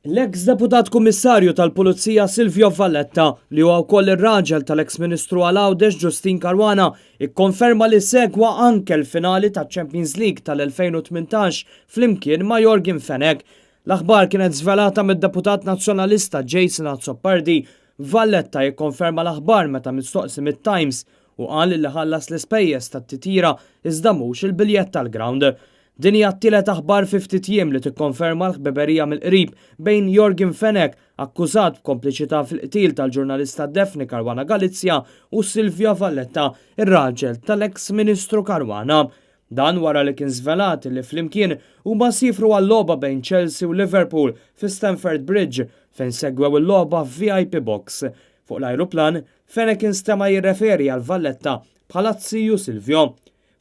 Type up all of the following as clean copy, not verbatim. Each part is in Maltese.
L-eks Deputat Kummissarju tal-Pulizija Silvio Valletta, li huwa wkoll ir-raġel tal-eks Ministru għal Għawdex Justyne Caruana, ikkonferma li segwa anke l-finali taċ-Champions League tal-2018 flimkien ma' Yorgen Fenech. L-aħbar kienet żvelata mid-Deputat Nazzjonalista Jason Azzopardi. Valletta jikkonferma l-aħbar meta mistoqsi mit-Times u qal li ħallas l-ispejjeż tat-titjira iżda mhux il-biljett tal-ground. Din hija t-tielet aħbar fi ftit jiem li tikkonferma l-ħbiberija mill-qrib bejn Yorgen Fenech, akkużat b'kompliċità fil-qtil tal-ġurnalista Daphne Caruana Galizia u Silvio Valletta, ir-raġel tal-eks Ministru Caruana. Dan wara li kien żvelat li flimkien huma siefru għal-logħba bejn Chelsea u Liverpool fi Stamford Bridge fejn segwew il-logħba f'VIP box. Fuq l-ajruplan, Fenech instema' jirreferi għal Valletta bħala z-ziju Silvio.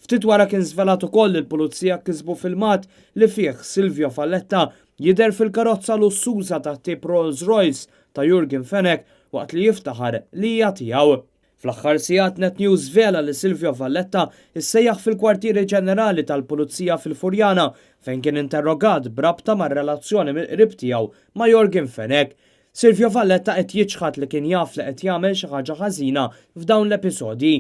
Ftit wara kien żvelat ukoll li l-Pulizija kisbu filmat li fih Silvio Falletta jidher fil-karozza lussuża tat-tip Rolls Royce ta' Yorgen Fenech waqt li jiftaħar li hija tiegħu. Fl-aħħar sigħat Net News żvela li Silvio Valletta issejjaħ fil-Kwartieri Ġenerali tal-Pulizija fil-Furjana fejn kien interrogat b'rabta mar-relazzjoni mill-qrib tiegħu ma' Yorgen Fenech. Silvio Valletta qed jiċħad li kien jaf li qed jagħmel xi ħaġa ħażina f'dawn l-episodji.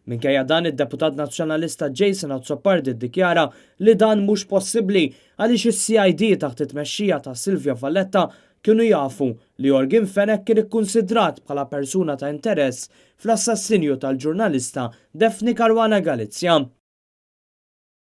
Minkejja dan id-deputat Nazzjonalista Jason Azzopardi ddikjara li dan mhux possibbli għaliex is-CID taħt it-tmexxija ta' Silvio Valletta kienu jafu li Yorgen Fenech kien ikkunsidrat bħala persuna ta' interess fl-assassinju tal-ġurnalista Daphne Caruana Galizia.